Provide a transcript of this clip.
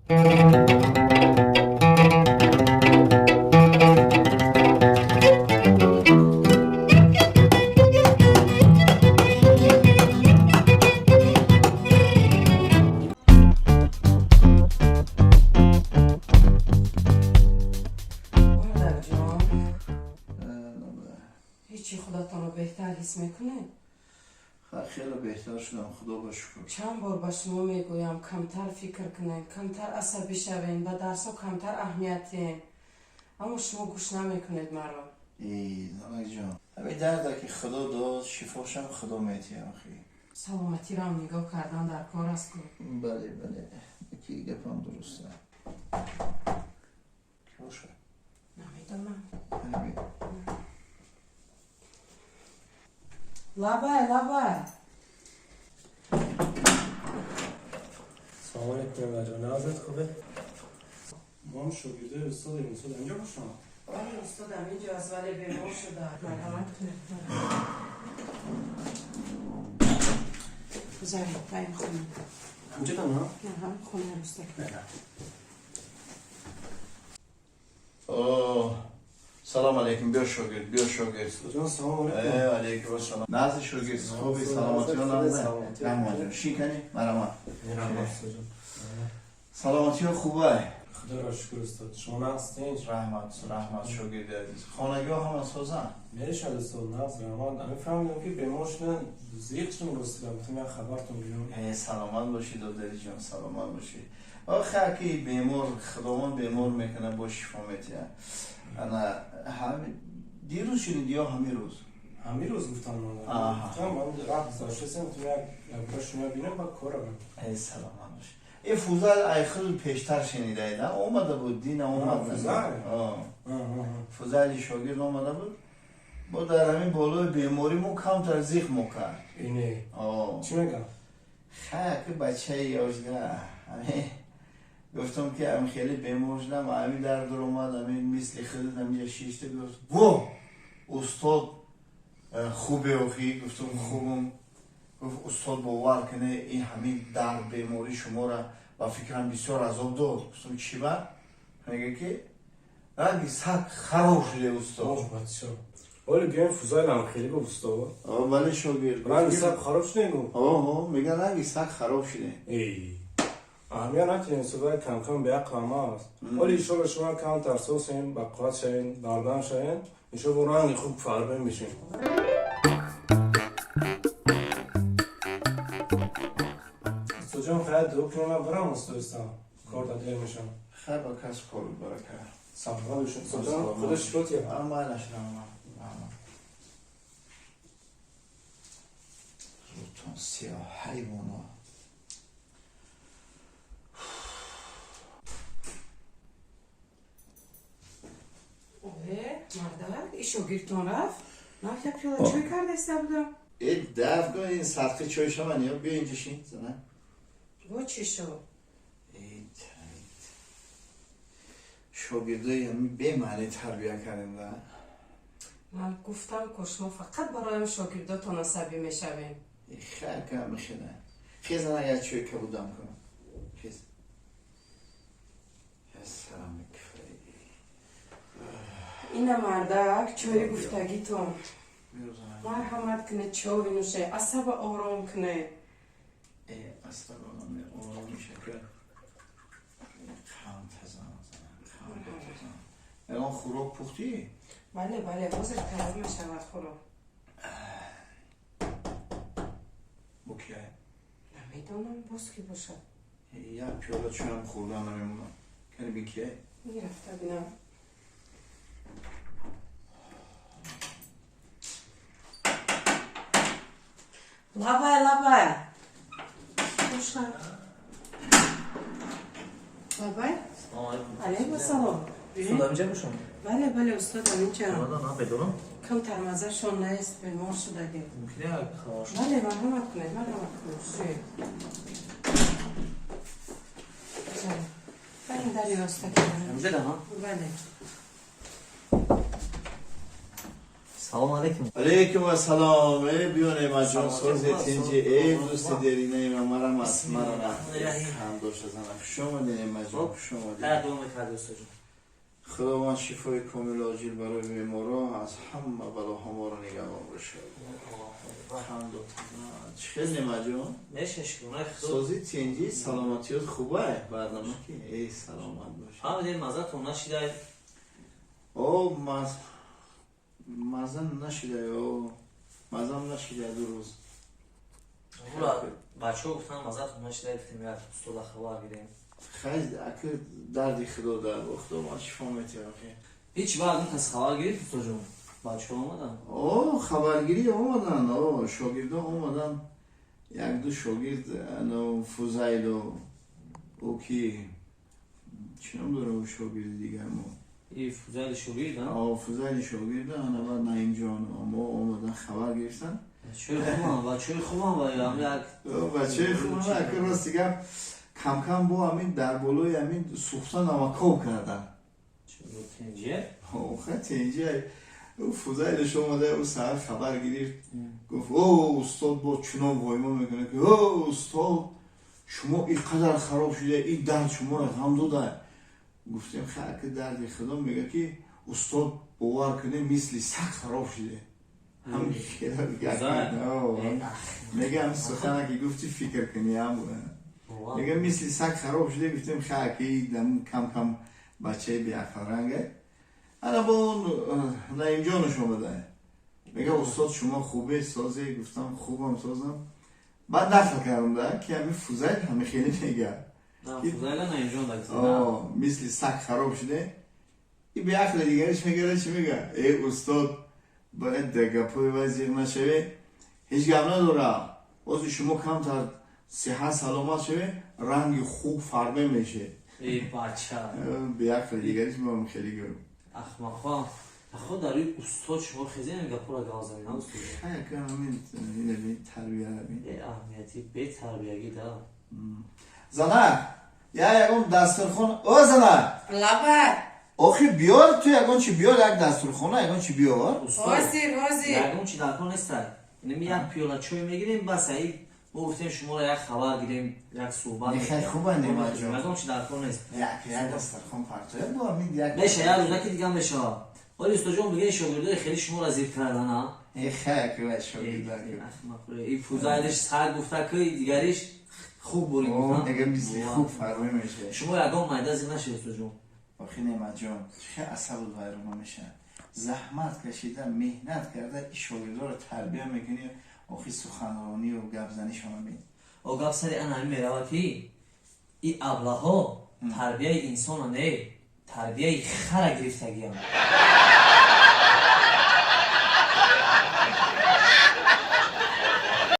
Мардак ҷон, ҳечи худатонро беҳтар ҳис мекунед? Хеле беҳтар шудам, худо ба шукр. Чанд бор ба шумо мегӯям, камтар фикр кунед, камтар асабӣ шавед, ба дарсҳо камтар аҳамият диҳед, аммо шумо гӯш намекунед маро. Занак ҷон, ҳамин дарда ки худо дод, шифошам худо метиҳад охи. Саломатиро ҳам нигоҳ кардан дар кор аст ку. Бале, бале, ки гапам дуруста. Ки бошад? Намедонам. Ҳамин. Лабай, лабай. سلام علیکم مادر جان، نازت خوبه؟ ما هم شاگردای استادیم. استاد اینجا باشم؟ Бале, устодам инҷо аст, вале бемор шуда. Марҳамат кунед. Гузаред ба ин хона. اینجا نه؟ Аҳа, хонаи ростак. О, салом алейкум, биё шогирд, биё шогирд. استاد جان، سلام علیکم. Алейкум ассалом. Нази шогирд, хуби, саломатиё нағзе? Раҳмат ҷон. Шин кани, марҳамат. رحمت استاد جان. Саломатиё хубай? خدا را شکر استاد، شما نقص Раҳмат, раҳмат, шогирди азиз. Хонагиҳо ҳама созанд? میشه استاد، نقص رحمت. همه فهمیدم که بیمار شدن، زیق شدن، رسیدم گفتم یک خبرتون بیام. Саломат бошӣ, додари ҷон, саломат бошӣ. Охир ки бемор худованд бемор мекунад, бо шифо метиҳад. Ана ҳами дирӯз шунидӣ ё ҳамин рӯз? همین روز گفتم مادر. گفتم من رفت گذاشتم تو یک برای شما بینم با کارم. Саломат бошӣ. Э, Фузайл айхил пештар шунидаед, а? Омада буд, дина омад. Фузайл? Фузайли шогирд омада буд, бо дар ҳамин болои беморӣ мо камтар зиқ мо кард. اینه. چی میگم؟ Хая, ки бачаи ёжда ҳамин гуфтам, ки ам хеле бемор шудам, ҳамин дар дуромад, ҳамин мисли худат ҳаминҷа шишта, гуфт: «Во, устод, хубе охӣ?» Гуфтам: «Хубам». Гуфт: «Устод, бовар кане, ин ҳамин дард, беморӣ шуморо ба фикрам бисёр азоб дод». Гуфтам: «Чӣ ба?» Мега, ки ранги саг хароб шуде, устод. آه بچه، ولی بیایم فوزایل هم خیلی گفت استاد. Бале, шогирд. رنگ سب خراب شده گفت. Оҳо, мега, ранги саг хароб шуде. ای اهمیت نتونیم صدای کم کم به عقل هم هست، ولی ایشالا شما کم ترسوسین، با قوت شوین، بردم شوین، ایشالا با رنگ خوب فربه میشین. استاد جان، خیلی دو کنم، من برم استاد استم کار تا دیر میشم. Хайр, ба касб кор барака. سلامت باشین استاد جان، خدا شکرت. Майлаш, раҳмат, раҳмат. Рӯтон сиёҳ, ҳайвоно. Э, мардак, и шогирдтон рафт? Ман як пиёла чой карда иста будам. Э, даф кун ин садқи чой шаван ё биё инҷа шин, зана. Бо чӣ шуд? Шогирдои ҳами бемаъни тарбия кардем да. Ман гуфтам ку, шумо фақат бароям шогирдотон асабӣ мешавем. Хайр, ка мехела. Хез, зана, як чой кабудам кун. Хез. Салом кифоя. Ина, мардак, чойи гуфтагитон. Биё, зана. Марҳамат кунед, чой нӯше, асаба ором кунед. Э, асаб ором мешакар. Қанд тазан, зана, қанд тазан. Ягон хӯрок пухтӣ? Бале, бале, ҳозир тайёр мешавад хӯрок. Бо кияй? Намедонам, боз ки бошад. Як пиёла чоям хӯрдан намемонам. Кани би кияй? Мерафта бинам. Лабай, лабай, бошад, лабай. سلام علیکم. Алейкум ассалом. استاد اینجا باشم؟ Бале, бале, устодам инҷа. نه بدونم. Камтар маззашон нест, бемор шудагӣ. ممکنه یک خبر شد؟ Бале, марҳамат кунед, марҳамат кунед. Шӯед. Бале, дари роста кунед. اینجا ده ها. Бале. Салом алейкум. Алейкум ассалом. Э, биё, Неъматҷон, сози, тинҷи? Э, дӯсти деринаи ма, марам аст, мара ҳам дошта занам. Хуш омадӣ, Неъматҷон, хуш омадӣ. Ҳая, дуо мекарди, устоҷон. Худованд шифои комилу оҷил барои беморо, аз ҳама балоҳо моро нигаҳбон бошад. Ҳамду чӣ хел, Неъматҷон? Меша, шукронаи Худо. Сози, тинҷӣ, саломатиёт хубай? Барнома ки, эй, саломат бош. Фаҳмидем, маззатон нашидай. О, маза нашидай, о, мазам нашидай 2 рӯз. Ура бачаҳо гуфтан, маззатон нашидай, гуфтем, як устода хабар гирем. Хай, аки, дарди Худо дар Худо ман шифо метиҳам. Ҳеч вақт ин кас хабар гирифт, устоҷон? Бачаҳо омадан? О, хабаргирӣ омадан, о, шогирдо омадан, як-ду шогирд, ано Фузайлу, ӯ ки чӣ ном дора, ӯ шогирди дигар мо. И Фузайли шогирд, а? О, Фузайли шогирда, ана баъд Наимҷон мо омадан, хабар гирифтан. Бачаҳои хубам, бачаҳои хубам ва ям як Бачаҳои хубам, аки, рости гап, камкам бо ҳамин дар болои ҳамин сӯхта намакоб кардан. Тинҷия? Ха, тинҷия. Ӯ Фузайлиш омада, ӯ саҳар хабар гирифт, гуфт: «О, устод, бо чунон воймо мекунад ки, о, устод, шумо ин қадар хароб шуда, ин дард шуморо ғам дода». Гуфтем: «Ха, ки дарди Худо». Мега ки: «Устод, бовар кунем, мисли саг хароб шуде». Мега, ҳам сухана ки гуфти, фикр кунӣ, ҳам мега, мисли саг хароб шуде. Гуфтем: «Ха, ки кам кам бачаи беақлранга». Ана бо он Наимҷонаш омада, мега: «Устод, шумо хубе, созе?» Гуфтам: «Хубам, созам». Баъд нақл кардам да ки ҳами Фузайл ҳами хеле мега, мисли саг хароб шуде. И беақли дигариш мегара, чӣ мега: «Э, устод, бояд дар гапҳои вай зиқ нашаве, ҳеҷ гап надора, бози шумо камтар сиҳат саломат шаве, ранги хуб фарме меше». Бача. Беақли дигариш мам хеле гӯ. Ахмақҳо, ахо, дар рӯи устод шумо хезем гапҳоро гап занед, на, устод? Тарбия. Аҳамияти бетарбиягӣ да. Занак, я ягон дастурхон, о, занак! Лабай. Охи, биёр, ту ягон чи биёр, як дастурхона, ягон чи биёр. Ҳозир, ҳозир. Ягон чи дар кор нестай, инами як пиёла чой мегирем, бас. Аи мо гуфтем, шуморо як хабар гирем, як суҳбат. Хеле хуба, Неъматҷон. Ягон чи дар кор нест. Як дастархон партоя бо ҳамин як. Меша, як рӯзаки дигар мешавад. Ҳоли, устоҷон, бигӯен, шогирдои хеле шуморо зир кардана? Э, хай, шогирда. И Фузайлиш саг гуфта ки, дигариш хуб бурид. Мега, мисли хуб фармои меша. Шумо ягон майда зир нашед, устоҷон. Охи, Неъматҷон, хе асабу вайрона мешавад. Заҳмат кашида, меҳнат карда, и шогирдоро тарбия мекунӣ, охи, суханронию гапзанишона бин. О, гап сари ана ҳамин меравад ки и аблаҳо тарбияи инсона не, тарбияи хара гирифтагиам.